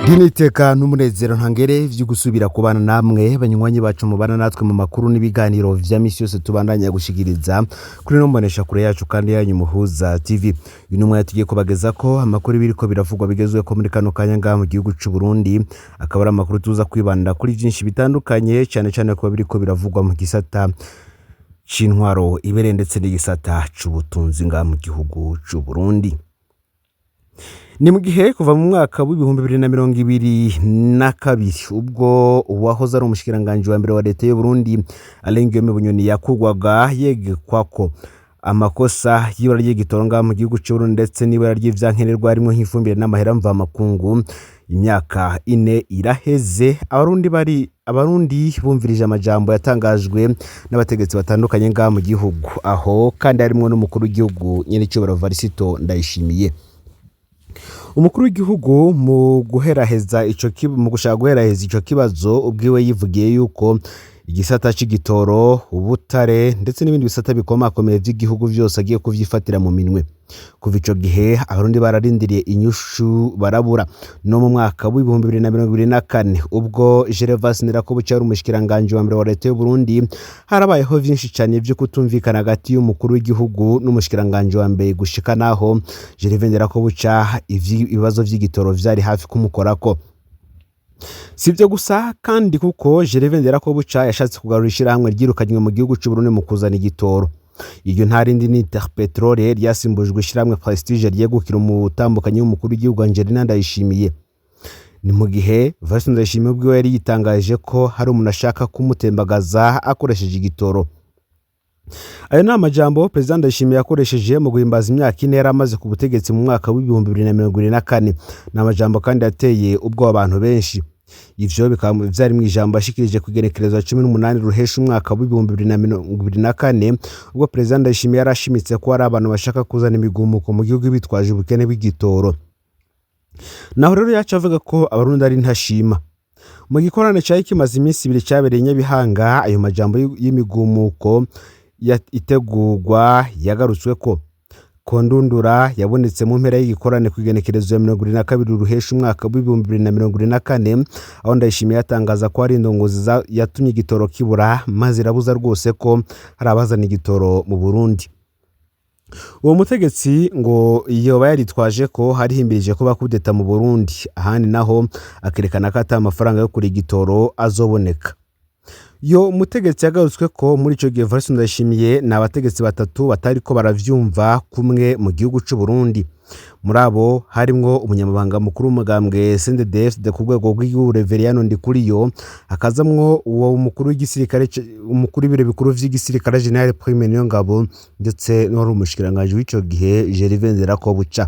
Niteka n'umunezero ntangere vyo gusubira kubana namwe banywanyi bacu mubana natwe mu makuru n'ibiganiro vya misi yose tubandanya gushikiriza kuri no mbonesha kure yacu kandi yanyu Muhuza TV. Uyu ni umwanya tugiye kubagezako amakuru biriko biravugwa bigezweho muri kano kanya ngaha mu gihugu c'u Burundi, akaba ari amakuru tuza kwibanda kuri vyinshi bitandukanye, cane cane kuba biriko biravugwa mu gisata c'intwaro ibereye ndetse n'igisata c'ubutunzi ngaha mu gihugu c'u Burundi. Ni mu gihe kuva mu mwaka w'2022 ubwo uwahoze ari umushikiranganji wa mbere wa leta y'u Burundi Alain Guillaume Bunyoni yakugwaga yegekwako amakosa y'ibara ry'igitoro ngaha mu gihugu c'u Burundi ndetse n'ibara ry'ivyankenerwa harimwo nk'ifumbire n'amahera mvamakungu, imyaka 4 iraheze abarundi bumvirije amajambo yatangajwe n'abategetsi batandukanye ngaha mu gihugu, aho kandi harimwo n'umukuru w'igihugu nyenicubahiro Varisito Ndayishimiye. Umukuru w'igihugu mu guheraheza ico mu gushaka guheraheza ico kibazo ubwiwe yivugiye yuko igisata c'igitoro, ubutare ndetse n'ibindi bisata bikomakomeye vy'igihugu vyose agiye kuvyifatira mu minwe. Kuva ico gihe abarundi bararindiriye inyishu barabura. No mu mwaka w'2024 ubwo Gervas Ndirakobuca yari umushikiranganji wa mbere wa leta y'u Burundi, harabayeho vyinshi cane vyo kutumvikana hagati y'umukuru w'igihugu n'umushikiranganji wa mbere, gushika naho Gervais Ndirakobuca ibibazo vy'igitoro vyari hafi kumukorako. Si ivyo gusa kandi, kuko Gervais Ndirakobuca yashatse kugarura ishirahamwe ryirukanywe mu gihugu c'u Burundi mu kuzana igitoro. Iryo nta rindi ni Interpetrole ryasimbujwe ishirahamwe Prestige ryegukira umutambukanyi w'umukuru w'igihugu Angelina Ndayishimiye. Ni mu gihe Varisito Ndayishimiye ubwiwe yari yitangaje ko hari umuntu ashaka kumutembagaza akoresheje igitoro. Ayo ni amajambo Perezida Ndayishimiye yakoresheje mu guhimbaza imyaka 4 yari amaze ku butegetsi mu mwaka w'2024. Ni amajambo kandi yateye ubwoba abantu benshi. Ivyo bikaba vyari mw'ijambo yashikirije kw'igenekerezo 18 ruhesha umwaka w'2024, ubwo Perezida Ndayishimiye yari ashimitse ko hari abantu bashaka kuzana imigumuko mu gihugu bitwaje ubukene bw'igitoro. Naho rero yaca avuga ko abarundi ari ntashima. Mu gikorane cari kimaze iminsi 2 cabereye i Nyabihanga, ayo majambo y'imigumuko itegurwa yagarutsweko. Kondundura yabonetse mu mpera y'igikorane kw'igenekerezo ya 22 ruhesha umwaka w'2024, aho Ndayishimiye yatangaza ko hari indongozi yatumye igitoro kibura, maze irabuza rwose ko hari abazana igitoro mu Burundi. Uwo mutegetsi ngo yoba yaritwaje ko harihimbirije kuba kudeta mu Burundi, ahandi naho akerekana ko ata amafaranga yo kugura igitoro azoboneka. Yo mutegetsi yagarutswe ko muri ico gihe Varisito Ndayishimiye ni abategetsi batatu batariko baravyumva kumwe mu gihugu c'u Burundi. Muri abo harimwo umunyamabanga mukuru w'umugambwe CNDD-FDD ku rwego rw'igihugu Reveriyano Ndikuriyo, hakazamwo uwo mukuru w'igisirikare, umukuru w'ibiro bikuru vy'igisirikare General Prime Niyongabo, ndetse n'uwari umushikiranganji w'ico gihe Gervais Ndirakobuca.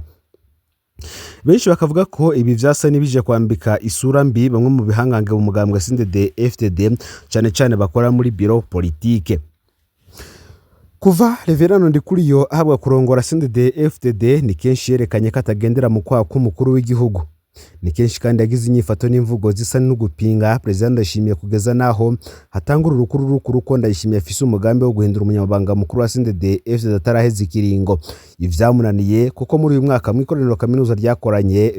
Benshi bakavuga ko ibi vyasa n'ibije kwambika isura mbi bamwe mu bihangange mu mugambwe CNDD-FDD, cane cane bakora muri biro politike. Kuva Reveriyano Ndikuriyo ahabwa kurongora CNDD-FDD, ni kenshi yerekanye ko atagendera mu kwaha k'umukuru w'igihugu. Ni kenshi kandi yagize inyifato n'imvugo zisa n'ugupinga Perezida Ndayishimiye, kugeza naho hatangura urukuru rukuru ko Ndayishimiye afise umugambi wo guhindura umunyamabanga mukuru wa CNDD-FDD ataraheza ikiringo. Ivyamunaniye kuko muri uyu mwaka mw'ikoraniro kaminuza ryakoranye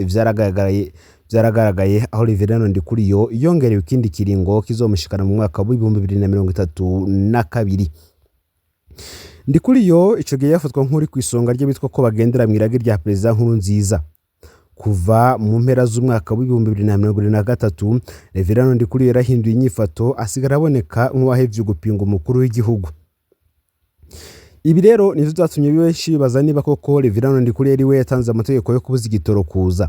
vyaragaragaye aho Reveriyano Ndikuriyo yongerewe ikindi kiringo kizomushikana mu mwaka w'2032. Ndikuriyo ico gihe yafatwa nk'uri kw'isonga ry'abitwa ko bagendera mw'irage rya Perezida Nkurunziza. Kuva mu mpera z'umwaka w'2023, Reveriyano Ndikuriyo yarahinduye inyifato, asigara aboneka nk'uwahevye gupinga umukuru w'igihugu. Ibi rero nivyo vyatumye benshi bibaza niba koko Reveriyano Ndikuriyo ari we yatanze amategeko yo kubuza igitoro kuza.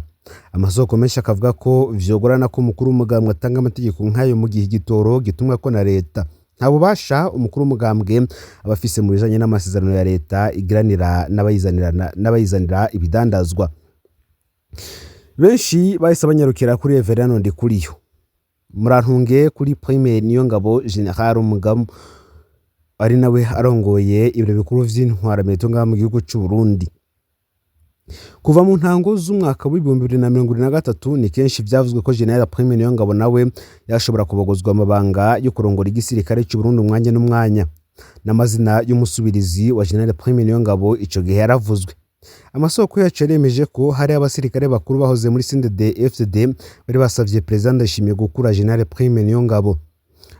Amasoko menshi akavuga ko vyogorana ko umukuru w'umugambwe atanga amategeko nk'ayo mu gihe igitoro gitumwako na leta. Nta bubasha umukuru w'umugambwe aba afise mu bijanye n'amasezerano ya leta igiranira n'abayizanira ibidandazwa. Benshi bahise banyarukira kuri Reveriyano Ndikuriyo. Murantunge kuri Prime Niyongabo General Mugabo, ari nawe arongoye ibiro bikuru vy'intwarameto ngaha mu gihugu c'u Burundi. Kuva mu ntango z'umwaka w'2023, ni kenshi vyavuzwe ko General Prime Niyongabo nawe yashobora kubogozwa amabanga yo kurongora igisirikare c'u Burundi umwanya n'umwanya. N'amazina y'umusubirizi wa General Prime Niyongabo ico gihe yaravuzwe. Amasoko yacu yaremeje ko hari abasirikare bakuru bahoze muri CNDD FDD bari basavye Perezida Ndayishimiye gukura General Prime Niyongabo.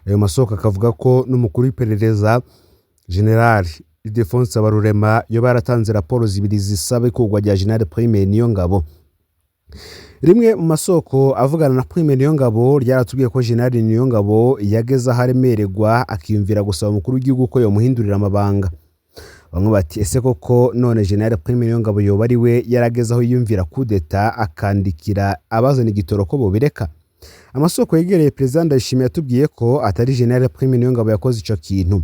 Ayo masoko akavuga ko n'umukuru w'iperereza General Ildefonse Habarurema yoba yaratanze raporo zibiri zisaba ikurwa rya General Prime Niyongabo. Rimwe mu masoko avugana na Prime Niyongabo ryaratubwiye ko General Niyongabo yageze aho aremererwa akiyumvira gusaba umukuru w'igihugu ko yomuhindurira amabanga. Bamwe bati ese koko none General Prime Niyongabo yoba ari we yarageze aho yiyumvira kudeta akandikira abazana igitoro ko bobireka? Amasoko yegereye Perezida Ndayishimiye yatubwiye ko atari General Prime Niyongabo yakoze ico kintu.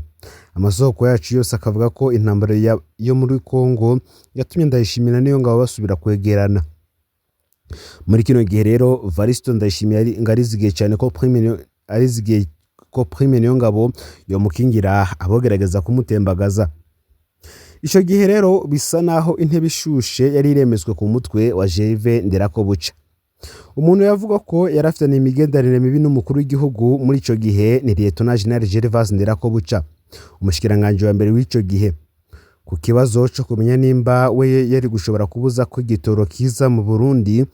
Amasoko yacu yose akavuga ko intambara yo muri Congo yatumye Ndayishimiye na Niyongabo basubira kwegerana. Muri kino gihe rero Varisto Ndayishimiye ngo arizigiye cyane ko arizigiye ko Prime Niyongabo yomukingira abogerageza kumutembagaza. Ico gihe rero bisa naho intebe ishushe yari iremezwe ku mutwe wa Gervais Nderakobuca. Umuntu yavuga ko yari afitanye imigenderanire mibi n'umukuru w'igihugu muri ico gihe ni Lieutenant General Gervais Nderakobuca, umushikiranganji wa mbere w'ico gihe. Ku kibazo co kumenya nimba we yari gushobora kubuza ko igitoro kiza mu Burundi,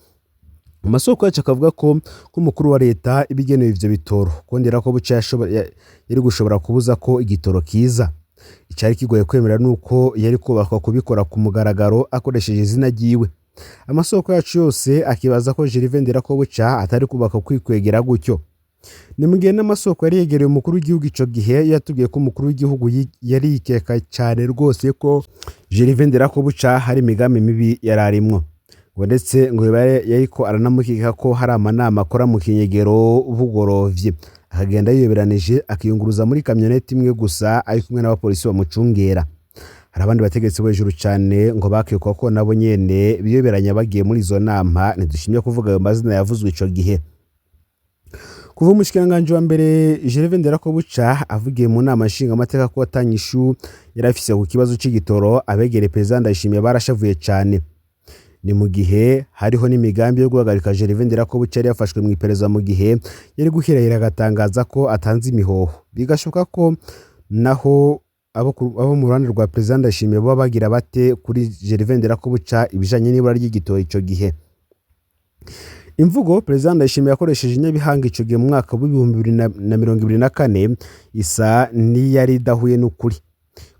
amasoko yacu akavuga ko nk'umukuru wa leta ibigenewe ivyo bitoro ko Nderakobuca yari gushobora kubuza ko igitoro kiza. Icari kigoye kwemera nuko yari kubakwa kubikora ku mugaragaro akoresheje izina ryiwe. Amasoko yacu yose akibaza ko Gervais Nderakobuca atari kubaka kwikwegera gutyo. Ni mu gihe n'amasoko yari yegereye umukuru w'igihugu ico gihe yatubwiye ko umukuru w'igihugu yari yikeka cyane rwose ko Gervais Nderakobuca hari imigambi mibi yari arimwo. Ngo ndetse ngo yariko aranamukeka ko hari amanama akora mu kinyegero bugorovye, akagenda yiyoberanije akiyunguruza muri kamyoneti imwe gusa ari kumwe n'abapolisi bamucungera. Hari abandi bategetsi bo hejuru cyane ngo bakekwa ko nabo nyene biyoberanya bagiye muri izo nama, ntidushimye kuvuga ayo mazina yavuzwe ico gihe. Kuva umushikiranganji wa mbere Gervais Nderakobuca avugiye mu nama nshingamateka ko atanyishu yari afise ku kibazo c'igitoro, abegereye Perezida Ndayishimiye barashavuye cane. Ni mu gihe hariho n'imigambi yo guhagarika Gervais Nderakobuca yari yafashwe mu iperereza mu gihe yari guhirahira agatangaza ko atanze imihoho. Bigashoboka ko naho abo mu ruhande rwa Perezida Ndayishimiye boba bagira bate kuri Gervais Nderakobuca ibijanye n'ibura ry'igitoro ico gihe. Imvugo Perezida Ndayishimiye yakoresheje Nyabihanga ico gihe mu mwaka w'2024 isa n'iyari idahuye n'ukuri,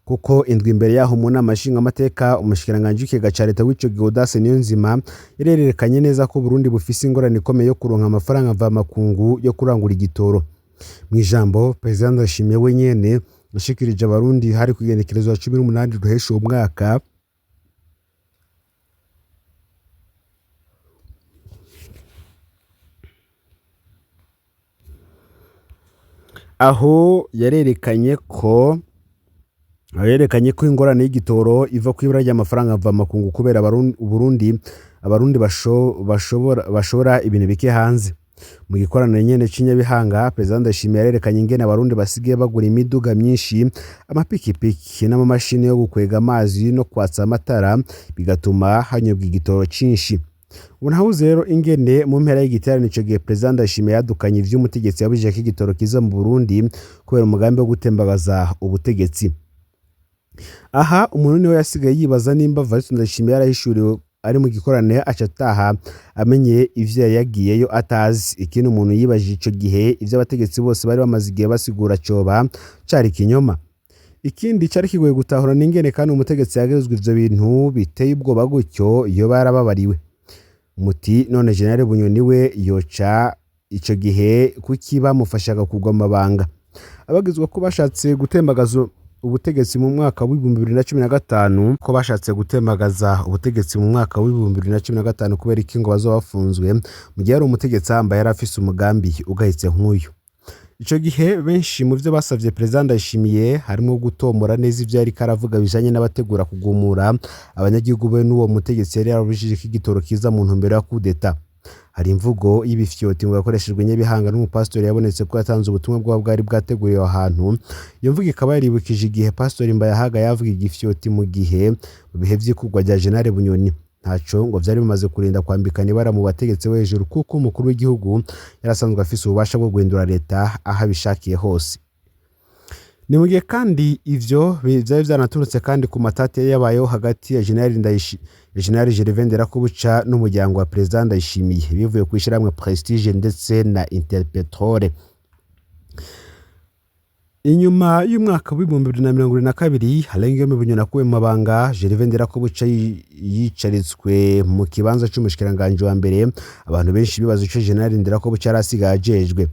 kuko indwi imbere yaho mu nama nshingamateka umushikiranganji w'ikigega ca leta w'ico gihe Audace Niyonzima yarerekanye neza ko Burundi bufise ingorane ikomeye yo kuronka amafaranga mvamakungu yo kurangura igitoro. Mu ijambo Perezida Ndayishimiye we nyene yashikirije Abarundi hari ku igenekerezo rya 18 ruhesha uwo mwaka, aho yarerekanye ko ingorane y'igitoro iva ku ibura ry'amafaranga mvamakungu kubera Burundi abarundi bashora ibintu bike hanze. Mu gikoraniro nyene c'Inyabihanga, Perezida Ndayishimiye yarerekanye ingene abarundi basigaye bagura imiduga myinshi, amapikipiki n'amamashini yo gukwega amazi no kwatsa amatara, bigatuma hanyobwa igitoro cinshi. Ubu ntahuze rero ingene mu mpera y'igiterane ico gihe Perezida Ndayishimiye yadukanye ivy'umutegetsi yabujije ko igitoro kiza mu Burundi kubera umugambi wo gutembagaza ubutegetsi. Aha umuntu niwe yasigaye yibaza nimba Evariste Ndayishimiye yarahishuriwe ari mu gikoraniro aca ataha amenye ivyo yari yagiyeyo atazi. Ikindi umuntu yibajije ico gihe ivyo abategetsi bose bari bamaze igihe basigura coba cari ikinyoma. Ikindi cari kigoye gutahura n'ingene kandi umutegetsi yagerezwa ivyo bintu biteye ubwoba gutyo yoba yarababariwe. Muti none General Bunyoni we yoca ico gihe kuki bamufashaga kugwa amabanga? Abagizwe ko bashatse gutembagaza ubutegetsi mu mwaka w'2015 ko bashatse gutembagaza ubutegetsi mu mwaka w'2015 kubera iki ngo bazoba bafunzwe mu gihe ari umutegetsi ahambaye yari afise umugambi ugahitse nk'uyu. Ico gihe benshi mu vyo basavye Perezida Ndayishimiye harimwo gutomora neza ivyo yariko aravuga bijanye n'abategura kugumura abanyagihugu be n'uwo mutegetsi yari yarabujije ko igitoro kiza mu ntumbero ya kudeta. Hari imvugo y'ibifyoti ngo yakoreshejwe Nyabihanga n'umupasitori yabonetse ko yatanze ubutumwa bwaba bwari bwateguriwe aho hantu. Iyo mvugo ikaba yaribukije igihe Pasitori Mbayahaga yavuga igifyoti mu gihe mu bihe vy'ikurwa rya General Bunyoni. Ntaco ngo vyari bimaze kurinda kwambikana ibara mu bategetsi bo hejuru kuko umukuru w'igihugu yari asanzwe afise ububasha bwo guhindura leta aho abishakiye hose. Ni mu gihe kandi ivyo vyari vyanaturutse kandi ku matati yari yabayeho hagati ya General Gervais Nderakobuca n'umuryango wa Perezida Ndayishimiye, bivuye kw'ishirahamwe Prestige ndetse na Interpetrol. Inyuma y'umwaka w'2022, Alain Guillaume Bunyoni akuwe mu mabanga, Gervais Nderakobuca yicaritswe mu kibanza c'umushikiranganji wa mbere. Abantu benshi bibaza ico General Nderakobuca yari asigaye ajejwe.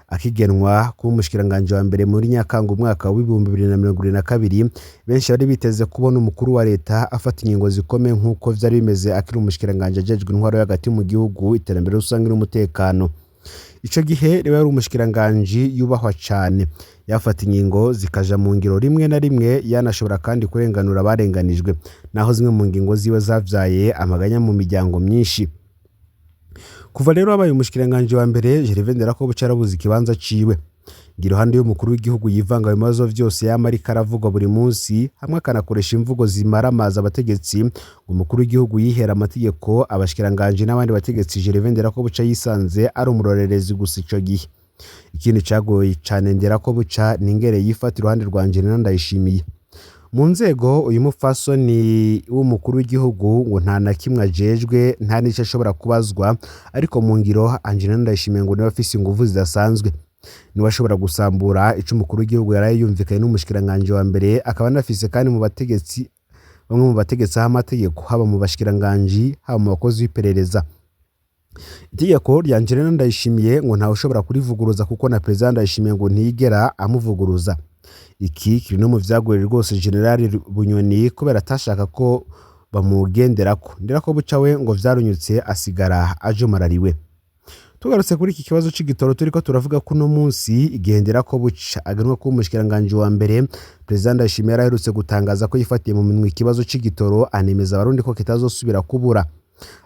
Akigenwa kuba umushikiranganji wa mbere muri Nyakanga umwaka w'2022, benshi bari biteze kubona umukuru wa leta afata ingingo zikomeye nk'uko vyari bimeze akiri umushikiranganji ajejwe intwaro yo hagati mu gihugu, iterambere rusange n'umutekano. Ico gihe rero yari umushikiranganji yubahwa cane, yafata ingingo zikaja mu ngiro rimwe na rimwe, yanashobora kandi kurenganura abarenganijwe, naho zimwe mu ngingo ziwe zavyaye amaganya mu miryango myinshi. Kuva rero abaye umushikiranganji wa mbere, Gervais Nderakobuca yarabuze ikibanza ciwe. Iruhande y'umukuru w'igihugu yivanga mu bibazo vyose yama ariko aravugwa buri munsi, hamwe akanakoresha imvugo zimaramaza abategetsi, ngo umukuru w'igihugu yihera amategeko abashikiranganji n'abandi bategetsi, Gervais Nderakobuca yisanze ari umurorerezi gusa ico gihe. Ikindi cagoye cane Nderakobuca ni ingere yifata iruhande rwa Angelina Ndayishimiye. Mu nzego uyu mupfasoni w'umukuru w'igihugu ngo nta na kimwe ajejwe, nta n'ico ashobora kubazwa, ariko mu ngiro Angelina Ndayishimiye ngo niwe afise inguvu zidasanzwe, niwe ashobora gusambura ico umukuru w'igihugu yaraye yumvikanye n'umushikiranganji wa mbere, akaba anafise kandi mu bategetsi bamwe mu bategetsi aho amategeko, haba mu bashikiranganji, haba mu bakozi b'iperereza. Itegeko rya Angelina Ndayishimiye ngo ntawe ushobora kurivuguruza, kuko na Perezida Ndayishimiye ngo ntiyigera amuvuguruza. Iki kiri no mu vyagoye rwose General Bunyoni, kubera atashaka ko bamugenderako. Nderakobuca we ngo vyarunyutse asigara ajumarariwe. Tugarutse kuri iki kibazo c'igitoro turiko turavuga kuno munsi, igihe Nderakobuca aganwa kuba umushikiranganji wa mbere, Perezida Ndayishimiye yaraherutse gutangaza ko yifatiye mu minwe ikibazo c'igitoro, anemeza abarundi ko kitazosubira kubura.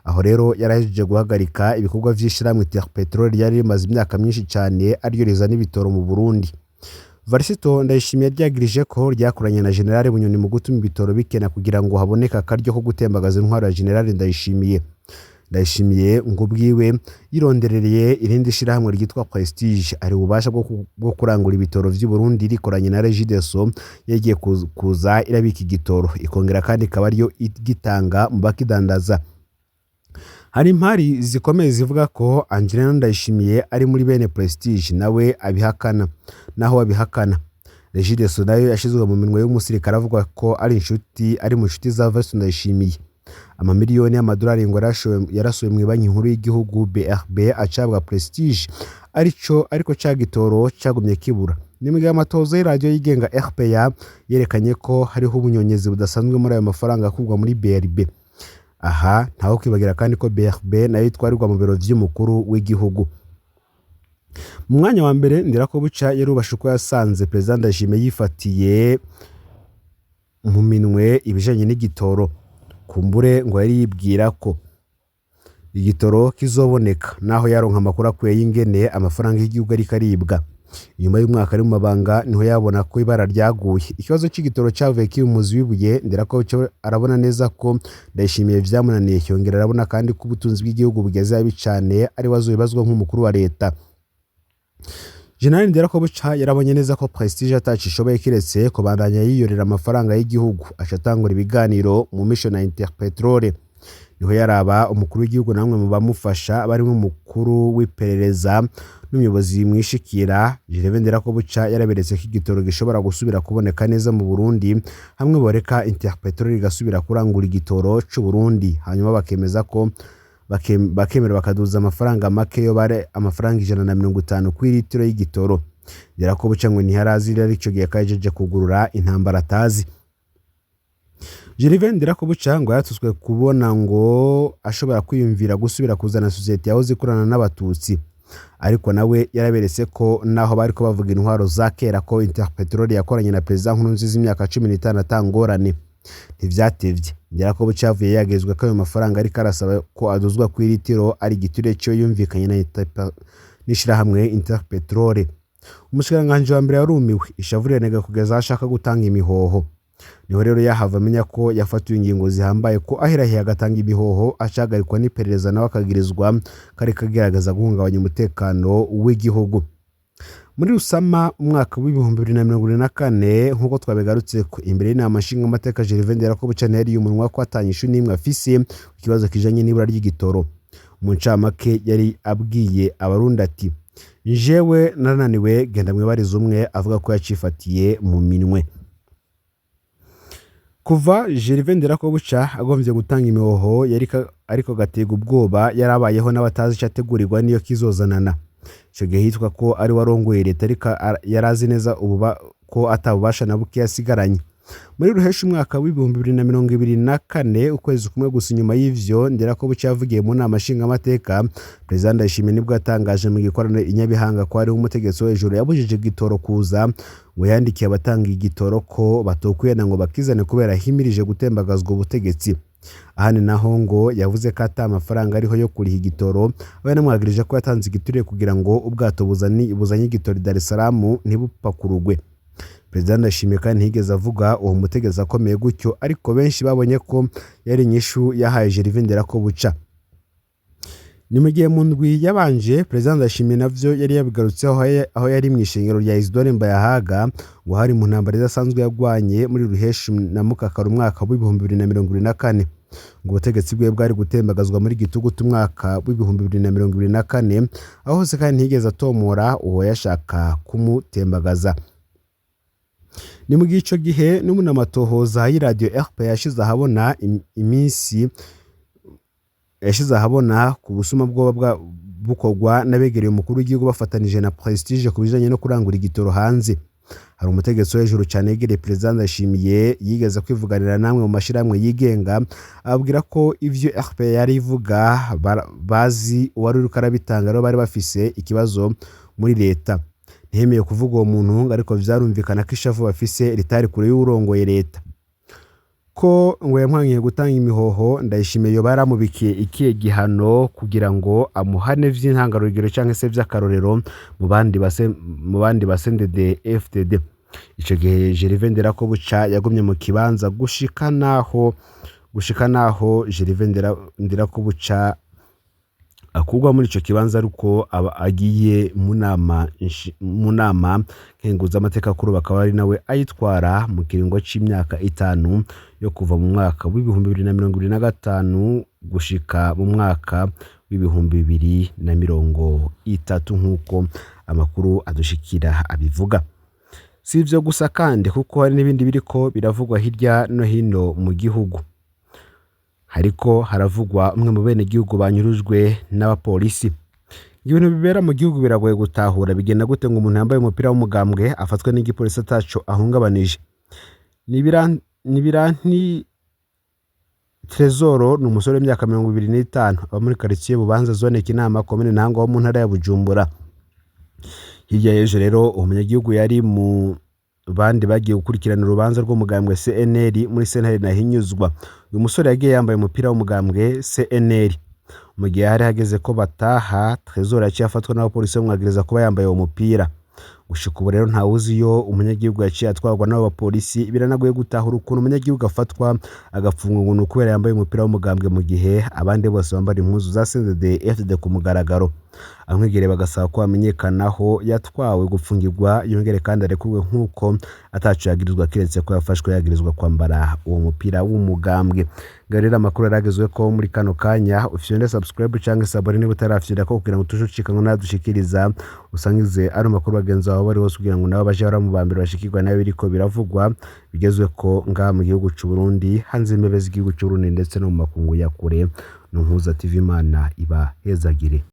Aho rero yarahejeje guhagarika ibikorwa vy'ishirahamwe Interpetrol ryari rimaze imyaka myinshi cane ariryo rizana ibitoro mu Burundi. Varisito Ndayishimiye ryagirije ko ryakoranye na General Bunyoni mu gutuma ibitoro bikena kugira ngo haboneke akaryo ko gutembagaza intwaro ya General Ndayishimiye. Ndayishimiye ngo ubwiwe yironderereye irindi shirahamwe ryitwa Prestige, ari ububasha bwo kurangura ibitoro vy'u Burundi rikoranye na Regideso, yagiye kuza irabika igitoro, ikongera kandi ikaba ariyo igitanga mu bakidandaza. Hari impari zikomeye zivuga ko Angelina Ndayishimiye ari muri bene Prestige, nawe abihakana. Naho abihakana, Regideso nayo yashizwe mu minwe y'umusirikare avuga ko ari inshuti, ari mu nshuti za Varisito Ndayishimiye. Amamiliyoni y'amadolari ngo yarasuwe mu banki nkuru y'igihugu BRB acabwa Prestige, arico ariko ca gitoro cagumye kibura. Ni mu gihe amatozo y'iradiyo yigenga RPA yerekanye ko hariho ubunyonyezi budasanzwe muri ayo mafaranga akurwa muri BRB. Aha ntaho kwibagira kandi ko BRB nayo itwarirwa mu biro vy'umukuru w'igihugu. Mu mwanya wa mbere, Nderakobuca yarubashe uko yasanze Perezida Ndayishimiye yifatiye mu minwe ibijanye n'igitoro. Kumbure ngo yari yibwira ko igitoro kizoboneka, naho yaronka amakuru akwiye y'ingene amafaranga y'igihugu ariko aribwa. Inyuma y'umwaka ari mu mabanga niho yabona ko ibara ryaguye. Ikibazo c'igitoro cavuye kiba umuzi w'ibuye. Nderakobuca arabona neza ko Ndayishimiye vyamunaniye, yongera arabona kandi ko ubutunzi bw'igihugu bugeze habi cane, ari we azobibazwa nk'umukuru wa leta. General Nderakobuca yarabonye neza ko Prestige atacishoboye kiretse kubandanya yiyorera amafaranga y'igihugu, aca atangura ibiganiro mu mission na Interpetrol. Niho yaraba umukuru w'igihugu namwe mu bamufasha barimo umukuru w'iperereza n'umuyobozi mwishikira. Gervais Nderakobuca yaraberetse ko igitoro gishobora gusubira kuboneka neza mu Burundi, hamwe boreka Interpetrol igasubira kurangura igitoro c'u Burundi, hanyuma bakemeza ko bakemera bakaduza amafaranga make yo bare amafaranga 150 kw'ilitiro y'igitoro. Nderakobuca ngo ntiharazi rero ico gihe kajeje kugurura intambara atazi. Gervais Nderakobuca ngo yatutswe kubona ngo ashobora kwiyumvira gusubira kuzana sosiyete yahoze ikorana n'abatutsi, ariko nawe yaraberetse ko naho bariko bavuga intwaro za kera ko Interpetrol yakoranye na Perezida Nkurunziza imyaka 15 atangorane. Ntivyatevye, Nderakobuca yavuye yagezwe ko ayo mafaranga ariko arasaba ko aduzwa kw'ilitiro ari igiturire ciwe yumvikanye na n'ishirahamwe Interpetrol. Umushikiranganji wa mbere yarumiwe, ishavu riranega kugeza aho ashaka gutanga imihoho. Niho rero yahava amenya ko yafatiwe ingingo zihambaye, ko aherahiye agatanga ibihoho acahagarikwa n'iperereza, nawe akagirizwa kari kagerageza guhungabanya umutekano w'igihugu. Muri Rusama umwaka w'2024, nk'uko twabigarutse imbere y'inama nshingamateka, Gervais Nderakobuca yariye umunwa ko atanyishu n'imwe afise ku kibazo kijanye n'ibura ry'igitoro. Mu ncamake yari abwiye Abarundi ati: "Jewe narananiwe, genda mwibarize umwe avuga ko yacifatiye mu minwe." Kuva Gervais Nderakobuca agomvye gutanga imihoho yari ariko agatega ubwoba yarabayeho n'abatazi ico ategurirwa niyo kizozanana. Ico gihe hitwa ko ari warongoye leta, ariko yarazi neza ububa ko atabubasha na buke yasigaranye. Muri Ruheshi umwaka w'2024, ukwezi kumwe gusa inyuma y'ivyo Nderakobuca yavugiye mu nama nshingamateka, Perezida Ndayishimiye nibwo yatangaje mu gikoraniro i Nyabihanga ko hariho umutegetsi wo hejuru yabujije igitoro kuza, ngo yandikiye abatanga igitoro ko batokwiyana ngo bakizane kubera himirije gutembagazwa ubutegetsi. Ahandi naho ngo yavuze ko ata amafaranga ariho yo kuriha igitoro, aho yanamwagirije ko yatanze igiturire kugira ngo ubwato buzanye igitoro i Dar es Salaam ntibupakururwe. Perezida Ndayishimiye kandi ntiyigeze avuga uwo mutegetsi akomeye gutyo, ariko benshi babonye ko yari inyishu yahaye Gervais Nderakobuca. Ni mu gihe mu ndwi yabanje Perezida Ndayishimiye navyo yari yabigarutseho aho yari mu ishengero rya Isidore Mbayahaga, ngo hari mu ntambara idasanzwe yagwanye muri Ruheshi na Mukakaro umwaka w'2024. Ngo ubutegetsi bwe bwari gutembagazwa muri Gitugutu umwaka w'2024, aho hose kandi ntiyigeze atomora uwo yashaka kumutembagaza. Ni mu gihe ico gihe n'umunamatohoza y'iradiyo RPA yashize ahabona iminsi yashize ahabona ku busuma bwoba bukorwa n'abegereye umukuru w'igihugu bafatanije na Prestige ku bijanye no kurangura igitoro hanze. Hari umutegetsi wo hejuru cyane yegereye Perezida Ndayishimiye yigeze kwivuganira namwe mu mashirahamwe yigenga, ababwira ko ivyo RPA yari ivuga bazi uwari uriko arabitanga, rero bari bafise ikibazo muri leta. Ntiyemeye kuvuga uwo muntu, ariko vyarumvikana ko ishavu bafise ritari kure y'uwurongoye leta. Ko ngo yamwankiye gutanga imihoho, Ndayishimiye yoba yaramubikiye ikihe gihano kugira ngo amuhane vy'intangarugero canke se vy'akarorero mu bandi ba CNDD FDD? Ico gihe Gervais Nderakobuca yagumye mu kibanza gushika naho Gervais Nderakobuca akurwa muri ico kibanza, ariko aba agiye mu nama nkenguzamateka kuri bakaba ari nawe ayitwara mu kiringo c'imyaka 5 yo kuva mu mwaka w'2025 gushika mu mwaka w'2030, nk'uko amakuru adushikira abivuga. Si ivyo gusa kandi, kuko hari n'ibindi biriko biravugwa hirya no hino mu gihugu. Hariko haravugwa umwe mu bene gihugu banyurujwe n'abapolisi. Ibintu bibera mu gihugu biragoye gutahura. Bigenda gute ngo umuntu yambaye umupira w'umugambwe afatwe n'igipolisi ataco ahungabanije? Nibiranti Trezoro ni umusore w'imyaka 25, aba muri quartier Bubanza, zone Kinama, komine Ntahangwa wo mu ntara ya Bujumbura. Hirya y'ejo rero uwo munyagihugu yari mu bandi bagiye gukurikirana urubanza rw'umugambwe CNL muri sentare Ntahinyuzwa. Uyu musore yagiye yambaye umupira w'umugambwe CNL. Mu gihe hari hageze ko bataha, Trezor yaciye afatwa n'abapolisi bamwagiriza kuba yambaye uwo mupira. Gushika ubu rero ntawuzi iyo umunyagihugu yaciye atwarwa n'abo bapolisi. Biranagoye gutahura ukuntu umunyagihugu afatwa agafungwa ngo ni ukubera yambaye umupira w'umugambwe, mu gihe abandi bose bambara impuzu za CNDD FDD ku mugaragaro. Amwegereye bagasaba ko hamenyekanaho yatwawe gupfungirwa, yongere kandi arekurwe nk'uko ataco yagirizwa, kiretse ko yafashwe yagirizwa kwambara uwo mupira w'umugambwe. Ngaho rero amakuru yaragezwe ko muri kano kanya. Ufyonde subscribe canke s'abonner niba utarafyonda ko, kugira ngo tuje ucikanwa nadushikiriza. Usangize ano makuru bagenzi bawe bari hose, kugira ngo nabo baje baramubambira bashikirwa nayo biriko biravugwa bigezwe ko ngaha mu gihugu c'u Burundi, hanze imbibe z'igihugu c'u Burundi, ndetse no mu makungu ya kure. Ntunkuza TV, Imana ibahezagire.